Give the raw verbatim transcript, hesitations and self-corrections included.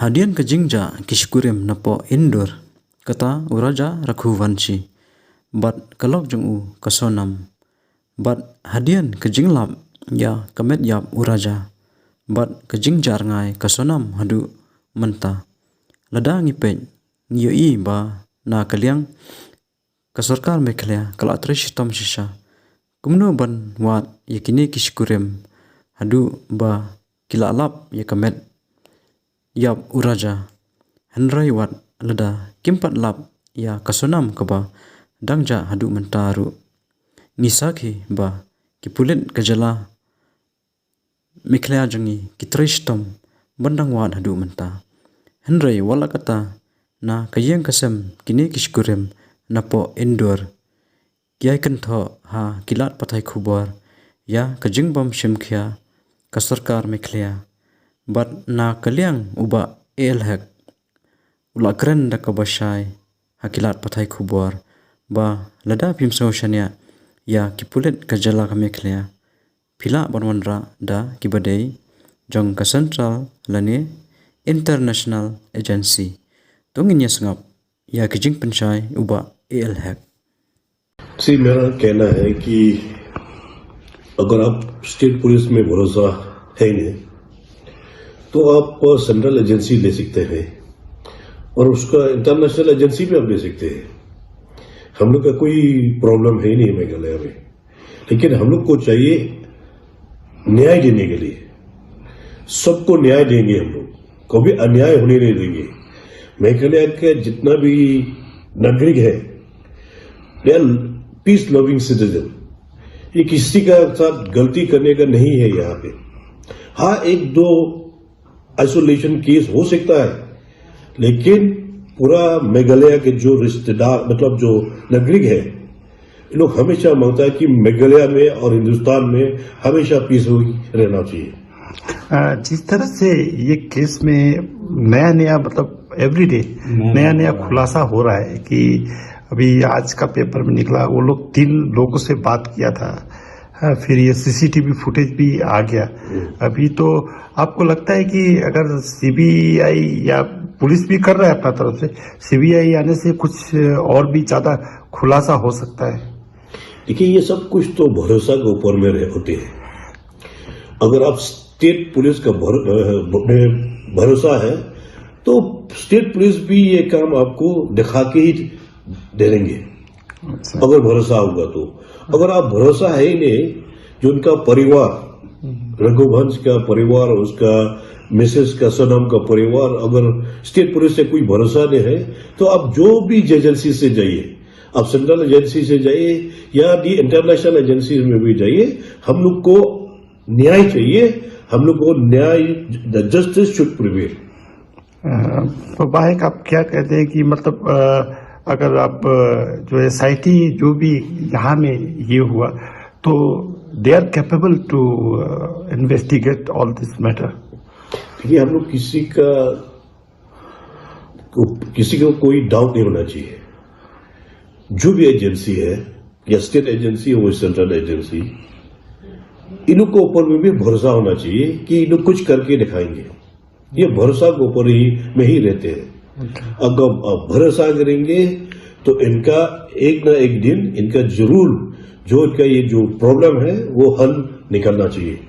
Hadien ka jingjah ki shikurim napoh Indore, kata u Raja Raghuvanshi, bad ka lok jong u ka Sonam, bad hadien ka jinglap ïa ka met ïap u Raja, bad ka jingjah rngai ka Sonam haduh mynta. Lada ngi peit, ngi ïohi ba na ka liang ka sorkar Meghalaya ka la trei shitom shisha kumno ban wad ïa kine ki shikurim haduh ba ki la lap ïa ka met ïap u Raja. Hynrei wat lada kim pat lap ïa ka Sonam kaba dang jah haduh mynta ruh, ngi sakhi ba ki pulit ka jylla Meghalaya jong ngi ki trei shitom ban dang wad haduh mynta. Hynrei wat la katta, na ka ïing ka sem kine ki shikurim napoh Indore, ki ïai kynthoh ha ki lad pathai khubor ïa ka jingbym shim khia ka sorkar Meghalaya. Bad na ka liang u Bah A L Hek u la kren da kaba shai ha ki lad pathai khubor ba lada phim sngew shaniah ïa ki pulit ka jylla ka Meghalaya, phi lah ban wanrah da kiba dei jong ka central lane international agency. To ngin ïa sngap ïa ki jingpynshai u Bah A L Hek. सी मेरा कहना है कि अगर आप स्टेट पुलिस में भरोसा है नहीं, तो आप सेंट्रल एजेंसी ले सकते हैं और उसका इंटरनेशनल एजेंसी भी आप ले सकते हैं। हम लोग का कोई प्रॉब्लम है ही नहीं मेघालय में। लेकिन हम लोग को चाहिए न्याय देने के लिए। सबको न्याय देंगे हम लोग, कभी अन्याय होने नहीं देंगे। मेघालय के जितना भी नागरिक है, they are peace loving citizen। ये किसी का साथ गलती करने का नहीं है यहाँ पे। हाँ, एक दो आइसोलेशन केस हो सकता है, लेकिन पूरा मेघालय के जो रिश्तेदार, मतलब जो नागरिक है, ये लोग हमेशा मांगता है कि मेघालय में और हिंदुस्तान में हमेशा पीस रहना चाहिए। अ, जिस तरह से ये केस में नया नया, मतलब एवरीडे नया नया खुलासा हो रहा है कि अभी आज का पेपर में निकला, वो लोग तीन लोगों से बात किया था। हाँ, फिर ये सीसीटीवी फुटेज भी आ गया। अभी तो आपको लगता है कि अगर सीबीआई या पुलिस भी कर रहा है अपना तरफ से, सीबीआई आने से कुछ और भी ज्यादा खुलासा हो सकता है? देखिए, ये सब कुछ तो भरोसा के ऊपर में रह-, होते हैं। अगर आप स्टेट पुलिस का भर-, अ, में भरोसा है, तो स्टेट पुलिस भी ये काम आपको दिखा के ही दे देंगे। अच्छा। अगर भरोसा होगा तो। अगर आप भरोसा है ही नहीं, जो उनका परिवार, रघुवंश का परिवार, उसका मिसेस का, सनम का परिवार, अगर स्टेट पुलिस से कोई भरोसा नहीं है, तो आप जो भी एजेंसी से जाइए, आप सेंट्रल एजेंसी से जाइए या दी इंटरनेशनल एजेंसी में भी जाइए, हम लोग को न्याय चाहिए, हम लोग को न्याय, the justice should prevail। अ, तो बाहेक आप क्या कहते हैं कि मतलब, अ, अगर आप, अ, जो एसआईटी जो भी यहाँ में ये हुआ, तो they are capable to, uh, investigate all this matter? देखिए, हम लोग किसी का को, किसी को कोई डाउट नहीं होना चाहिए। जो भी एजेंसी है, या स्टेट एजेंसी हो, सेंट्रल एजेंसी, इन लोग के ऊपर में भी भरोसा होना चाहिए कि इन लोग कुछ करके दिखाएंगे। ये भरोसा के ऊपर ही में ही रहते हैं। अगर आप भरोसा करेंगे तो इनका एक ना एक दिन इनका जरूर जो इनका ये जो प्रॉब्लम है वो हल निकलना चाहिए।